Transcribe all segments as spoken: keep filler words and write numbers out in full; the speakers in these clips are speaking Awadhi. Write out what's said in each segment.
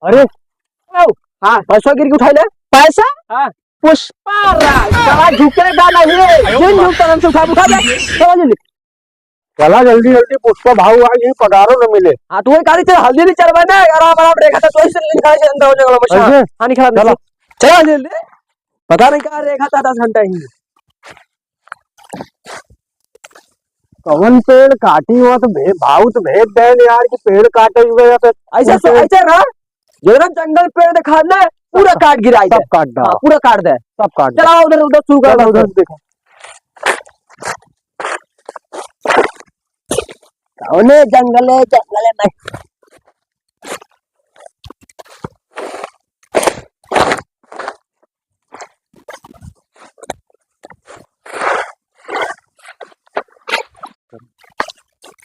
अरे, आओ। हाँ। पैसा गिर के उठाई ले। पैसा? हाँ। पुष्पा राज, साला झुकेगा नहीं। जिन झुकता हमसे उठा, उठा दे। चला जल्दी। चला जल्दी, जल्दी, पुष्पा भाऊ आ गई, पगारो न मिले। हाँ, तू वही गाड़ी चल, हल्दी नहीं चलवा ना, आराम, आराम रेखा था, तो ऐसे निकाल के अंदर होने वाला मशीन। ऐसे? हाँ, निकाल, चला। निकाल। चला जल्दी। पता नहीं कहाँ रेखा था दस घंटा ही। कौन पेड़ काटी हो तो भे-, भाऊ तो भेज दे यार कि पेड़ काटे हुए या फिर ऐसे सो-, ऐसे ना, जरा जंगल पेड़ दिखा दे, पूरा सब काट गिराई दे। सब काट दे। हाँ, पूरा काट दे। सब काट दे। चला उधर, उधर शुरू कर चला दे। उधर से देखो। कौने जंगल है, जंगल है मैं।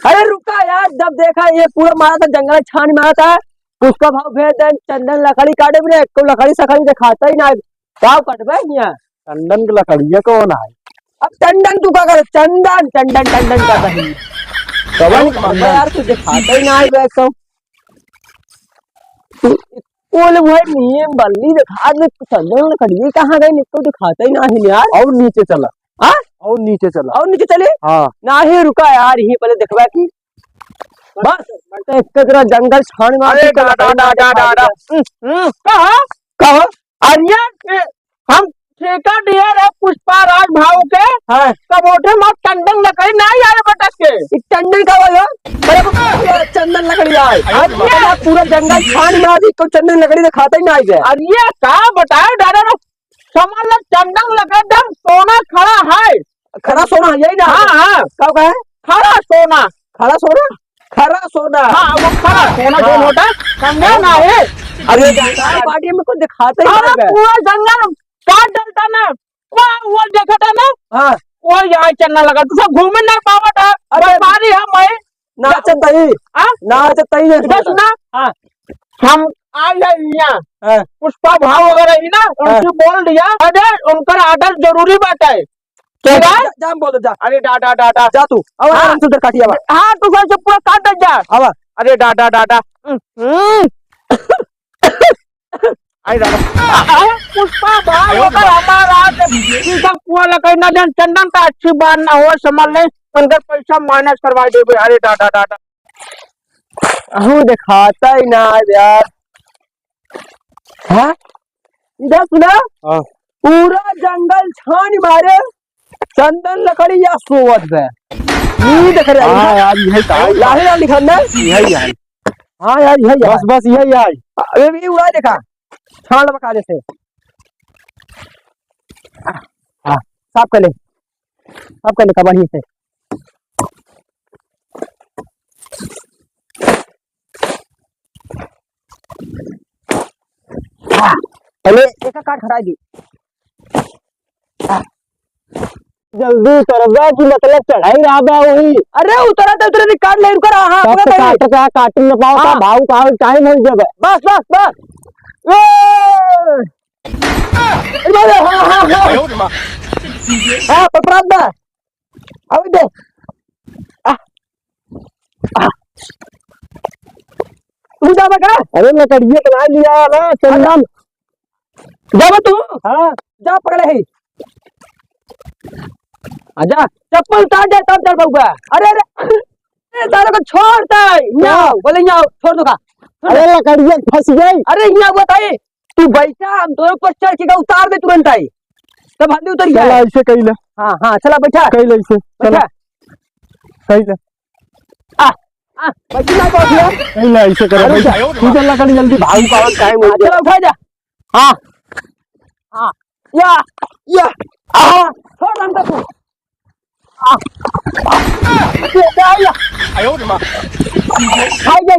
अरे रुका यार, जब देखा ये पूरा मारा था, जंगल छान मारा था, उसका भाव भेज दे, चंदन लकड़ी काटे भी ना, एक लकड़ी सकड़ी दिखाता ही ना, गाँव कटबे हियाँ। चंदन के लकड़िया कौन है? अब चंदन तू का करे? चंदन, चंदन, चंदन का कहीं। कवन अरे चंदन? यार, तू दिखाता ही ना है वैसे। तू बोल भाई, नहीं बल्ली दिखा दे, चंदन लकड़िया कहाँ गई? निको दिखाता ही ना है यार। और नीचे चला। हाँ? और नीचे चला। और नीचे चले? हाँ। नहीं, रुका यार, यहीं पहले देखबा की। बस, तो एक तरह जंगल छान मार अरे के डाडा, लकड़ी डाडा, डाडा, डाडा। डाडा। हम्म, हम्म, कहा? कहा? अरे, ए, हम ठेका दिए रहे पुष्पा राज भाव के, हाँ। कबोटे में टंडन लकड़ी नहीं आए बटक के। ई टंडन का बोलो? अरे, पूरा चंदन लकड़ी आए। अरे, पूरा जंगल छान मार दी, तो चंदन लकड़ी तो खाता ही ना आए। अरे, का बताए डाडा ना, समझ लो, चंदन लकड़ी एकदम सोना खड़ा है। खरा सोना, यही ना? हाँ, हाँ। का कहे? खरा सोना। खरा सोना? खरा सोना। हाँ, वो खरा सोना जो हाँ। होता, समझा ना है? अरे, यार, बाटी में कुछ दिखाते ही अरे, नहीं है। पूरा जंगल काट डालता ना, वो, वो देखता ना, हाँ। वो यहाँ चलने लगा, तू सब घूम नहीं पावत है, अरे। व्यापारी है मैं। नाचत ही, हाँ? नाचत ही है इधर इसमें। सुना, हाँ। हम आ जाए यहाँ, हाँ। पुष्पा भाव वगैरह ही ना, हाँ। उनसे बोल दिया, अरे, उनकर order जरूरी बात है। क्या ठीक है? जा, जा, हम बोल दे, जा। अरे डाडा, डाडा। जा तू। अब हाँ। आराम से उधर काटिया बा। हाँ, तू घर से पूरा काट दे जा। अब। अरे डाडा, डाडा। हम्म। अरे डाडा। अरे पुष्पा भाई, अरे ओकर हमारा आज सीधा कुआं लगे ना जान, चंदन का अच्छी बात ना हो, समझ ले, उनकर पैसा minus करवा देबे। अरे डाडा, डाडा। अहू दिखाता ही ना यार। हाँ? इधर सुना? हाँ। पूरा जंगल छान मारे, चंदन लकड़ी या सोवत बे। नींद करे आई हाँ है। यार, यही तो है। लाहे लाल लिखल ना? यही है। हाँ यार, यही है। बस, बस, यही है। अबे, ये उड़ा देखा। छान लगा काले से। हाँ, साफ कर ले। साफ कर ले, का बढ़िया से। हाँ, पहले एक काट हटा दी। हाँ। जल्दी उतरबा कि मतलब चढ़ाई रहा बा वही। अरे उतरा तो उतरे, काट ले, रुका रहा, हाँ, तब पूरा तो तैयार। काट का काट न पाओ, हाँ। का भाव का टाइम हो जाबे। बस, बस, बस। ए! अरे बाबा, हाँ, हाँ, हाँ। हाँ, पकड़ा दे। अबे दे। आ। आ। तू जाबे का? अरे लकड़िया तो ना लिया ना, चंदन। जाबे तू? हाँ। जा पकड़े ही। आ जा, चप्पल उतार दे तब चल पाऊंगा। अरे, अरे, अरे, तारे को छोड़ दे। यहाँ आओ, बोले यहाँ आओ, छोड़ दूंगा। अरे लकड़िया फंस गई। अरे यहाँ बताइए, तू बैठा, हम दोनों पर चढ़ के का उतार दे तुरंत आई, तब हल्दी उतर चला गया। ऐसे कही ले। हाँ, हाँ, चला बैठा। कही ले ऐसे, चला। बैठा। कही ले। आ, आ, बैठी ना बैठ ले। कही ले ऐसे करो, अरे बैठ। उठा। तू चल लकड़ी जल्दी भाग, पावल काहे हाँ, मुड़ गया? चला उठा जा। हाँ। हाँ। या, या। आ, छोड़ हमको तू। आ, आ, या, या। आयो रे माँ। आइए,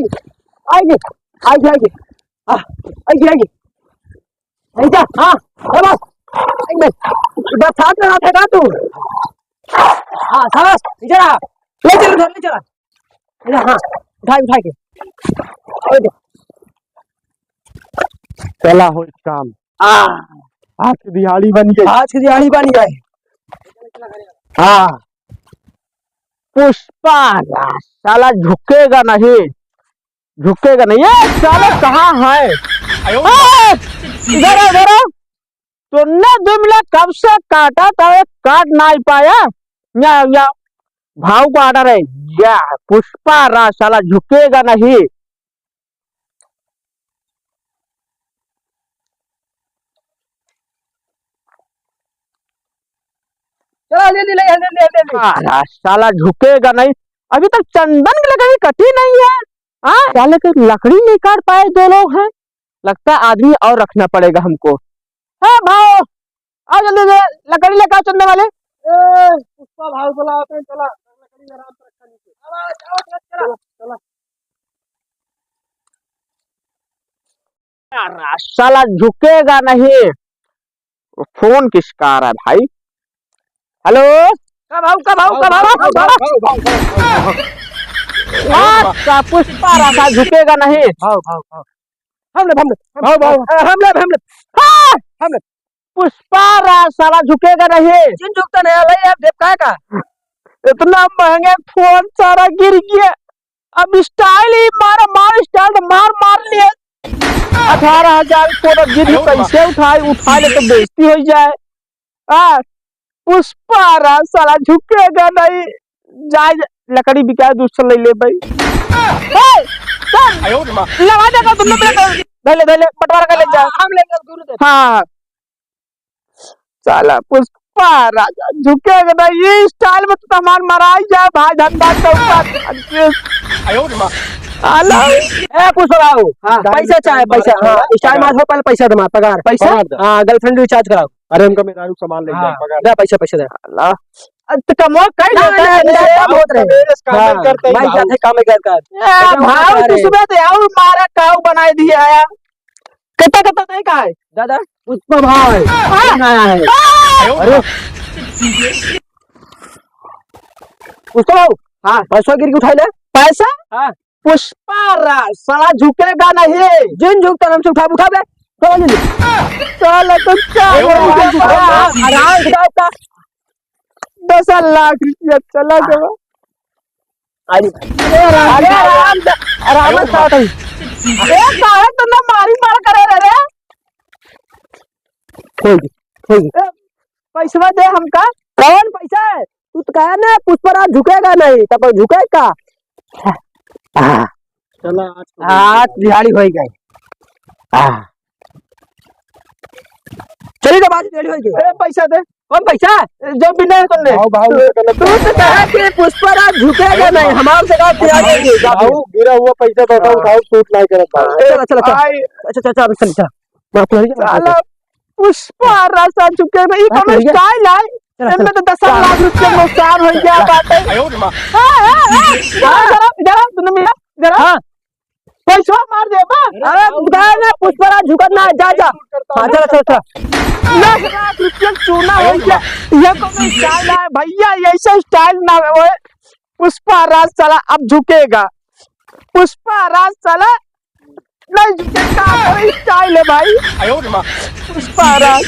आइए, आइए, आइए। आ, आइए, आइए। नहीं जा, हाँ, शाबाश। आइए। बरसात में हाथ हटा तू। हाँ, शाबाश, इधर आ। ले चल उधर, ले चला। इधर, हाँ, उठा, उठा के। ओए दे। चला हो काम। आ। आज की दिहाड़ी बन गई। आज की दिहाड़ी बन गई। हाँ। पुष्पा राज, साला झुकेगा नहीं। झुकेगा नहीं। ये साला कहाँ है? ए, इधर आ, इधर आ। तूने दो मिला कब से काटा था, एक काट ना ही पाया। या, या, भाव को order है। या, पुष्पा राज साला झुकेगा नहीं। चला, ले, ले, ले, ले, ले, ले, ले। आ, साला झुकेगा नहीं। अभी तक चंदन की लकड़ी कटी नहीं है। हाँ, साले के लकड़ी नहीं काट पाए दो लोग हैं। लगता है आदमी और रखना पड़ेगा हमको। हाँ भाव, आओ जल्दी से, लकड़ी लेकर आओ चंदन वाले। ए, पुष्पा भाव बुलाते हैं, चला, लकड़ी आराम से रखा नीचे। चला, चला, चला, चला। यार, साला झुकेगा नहीं। वो फोन किसका आ रहा है भाई? हेलो? कब आओ, कब आओ, कब आओ, कब आओ? भाव, भाव, भाव, भाव, भाव। आ, का पुष्पा राजा झुकेगा नहीं। भाव, भाव, भाव। हम ले, हम ले, हम ले, भाव, भाव। हम ले, हम ले। हाँ! हम ले। पुष्पा राज साला झुकेगा नहीं। जिन झुकता नहीं, अलाई आप देव काय का? इतना महंगा फोन सारा गिर गया। अब style ही मारा, मार style तो मार, मार लिए। अठारह हजार को तो गिर कैसे उठाए, उठा ले तो बेइज्जती हो जाए। हाँ, पुष्पा राज साला झुकेगा नहीं। जाए, लकड़ी बिकाए, दूसरा ले ले भाई। ए, चल। लगा देगा तुमने मेरे को। धले, धले, बंटवारा कर ले जा। हम लेकर दूर दे। हाँ। साला पुष्पा राजा झुकेगा नहीं, ये style में तो हमार मराई जाए भाई, धनबाद के ऊपर। आयो रे माँ। साला। ए, पुष्पा बाबू, हाँ, पैसा चाहे, पैसा। हाँ, style मार, पहले पैसा दे हमार, पगार। पैसा? पगार दे। हाँ, girlfriend recharge कराओ। अरे, उनका मेहरारू सामान ले जाए, हाँ, पगार। दे पैसा, पैसा दे। साला। अब तो कमवा कई ना, लेता ना, है, ना, ना, ना, बहुत रहे। मेरे से काम हाँ, करते ही मैं भाऊ। जाते काम कर कर। ए, एकदम भाऊ, बता तू रहे। सुबह से आऊ मारा काऊ बनाए दिया है। कितना, कितना नहीं का है? दादा, पुष्पा भाई, हाँ। कौन आया है? हाँ। अरे। पुष्पा भाऊ, हाँ। पैसा गिर के उठाई ले। पैसा? हाँ। पुष्पा राज, साला झुकेगा नहीं। जिन झुकता नाम से उठा, उठा बे। चला जल्दी। चला तो चल। अरे, आराम से उठा, उठा। दस लाख रुपया चला गवा। अरे, अरे, आराम से, आराम से उठा। ए, काहे तो ना मारी मार करे रे, रे? खोल दे, खोल दे। ए, पैसवा दे हमका। कौन पैसा है? तू तो कहा ना पुष्पराज झुकेगा नहीं, तब झुकेगा? आ, चला, आज तो आज दिहाड़ी होई गई। आ, चली तो बात दिहाड़ी होई गई। ए, पैसा दे। कौन पैसा? ए, जो भी नहीं तुमने। भाऊ, भाऊ, तू, तू तो कहा कि पुष्पराज झुकेगा नहीं, हमारे से कहा दिहाड़ी होई गई। भाऊ, गिरा हुआ पैसा तो हाँ। उठाओ, सूट नहीं करत भाऊ। चला, चला, चला। आई। अच्छा, अच्छा, अच्छा, चल, चल। बात हो गई, बात हो गई। साला, पुष्पा राज साला झुकेगा नहीं, हाँ, कौनो भैया। Style है? चला, चला। इनमें तो दस लाख रुपया नुकसान हो गया बात है। आयो रे माँ। हाँ, हाँ, हाँ। इधर आओ, इधर आओ, तुमने मिला, इधर आओ। हाँ। पैसा मार दे बा। अरे, उधर ना, पुष्पराज झुकत ना, जा, जा। हाँ, चला, चला, चला। दस लाख रुपया चूना हो गया। ये कौनो style है भैया? ये ऐसा style ना है। पुष्पा राज साला अब झुकेगा। पुष्पा राज साला नहीं झुकेगा, क्या style है भाई? आयो रे माँ। पुष्पा राज।